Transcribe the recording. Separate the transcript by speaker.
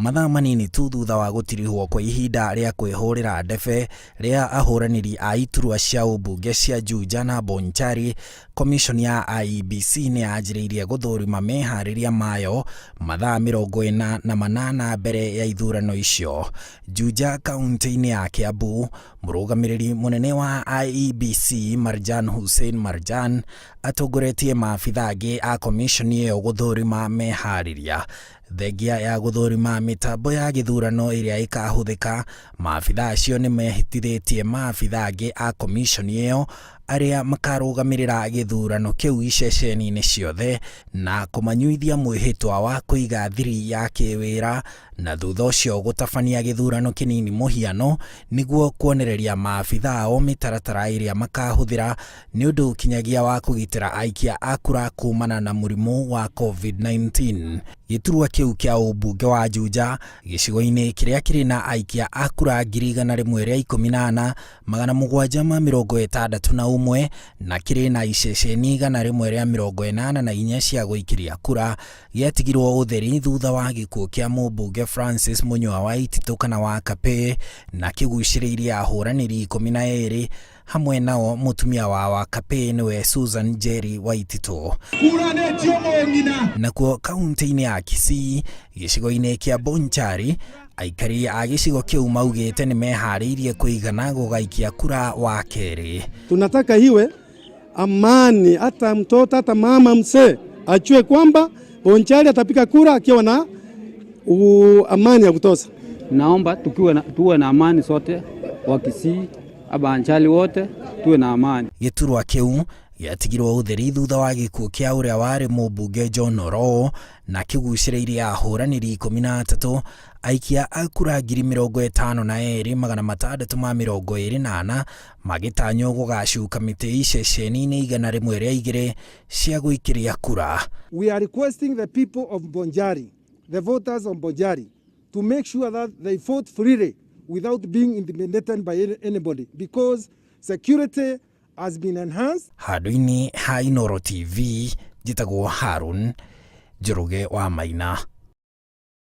Speaker 1: Mathaa manini tu thutha wa gũtirihwo kwa ihinda rĩa kwĩhũrĩra ndebe rĩa ahũranĩri a iturwa cia ũmbunge cia Juja na Bonchari, komiconi ya IEBC nĩ yanjĩrĩirie gũthũrima meharĩria mayo mathaa 48 mbere ya ithurano icio. Juja kaunti-inĩ ya Kiambu, mũrũgamĩrĩri mũnene wa IEBC Marjan Hussein Marjan atongoretie maabitha angĩ a komiconi ĩyo gũthũrima meharĩria. Thengia ya gũthũrima mĩtambo ya gĩthurano ĩrĩa ĩkahũthĩka, maabitha acio nĩ mehĩtithĩtie maabitha angĩ a komiconi ĩyo arĩa makarũgamĩrĩra gĩthurano kĩu iceceni-inĩ ciothe na kũmanyuithia mwĩhĩtwa wa kũiga thiri ya kĩwĩra na thutha ũcio gũtabania gĩthurano kĩnini mũhiano nĩguo kuonereria maabitha ao mĩtaratara ĩrĩa makahũthĩra nĩ ũndũ kinyagia wa kũgitĩra aikia a kura kumana na mũrimũ wa COVID-19. Gĩturwa kĩu kĩa ũmbunge wa Juja gĩcigo-inĩ kĩrĩa kĩrĩ na aikia a kura 114,761 na kĩrĩ na iceceni 184 cia gũikĩria kura gĩatigirwo ũtheri thutha wa gĩkuũ kĩa mũmbunge Francis Mũnyua wa Ititũ kana wa Kapĩ na kĩgucĩrĩirie ahũranĩri 12 hamwe nao mũtumia wa Wakapĩ nĩwe Susan Njeri Waititũ.
Speaker 2: Kuranĩtio mũng'ina.
Speaker 1: Nakuo kaunti-inĩ ya Kisii gĩcigo-inĩ kĩa Bonchari aikari a gĩcigo kĩu maugĩte nĩ meharĩirie kũigana gũgaikia kura wa kerĩ.
Speaker 3: Tunataka iwe amani, hata mtoto hata mama mzee ajue kwamba Bonchari atapiga kura akiwa na amani ya kutosha.
Speaker 4: Naomba tukiwe na, tuwe na amani sote wa Kisii Abanchali wote tuwe na amani.
Speaker 1: Gĩturwa kĩu gĩatigirwo ũtheri thutha wa gĩkuũ kĩa ũrĩa warĩ mũmbunge John Oroo na kĩgucĩrĩirie ahũranĩri 13 aikia a kura 52,624 magĩtanywo gũgacuka mĩtĩ iceceni-inĩ 102 cia gũikĩria kura.
Speaker 3: We are requesting the people of Bonchari, the voters of Bonchari, to make sure that they vote freely without being intimidated by anybody because security has been enhanced.
Speaker 1: Handũ-inĩ ha Inooro TV, njĩtagwo Harun Njoroge wa Maina.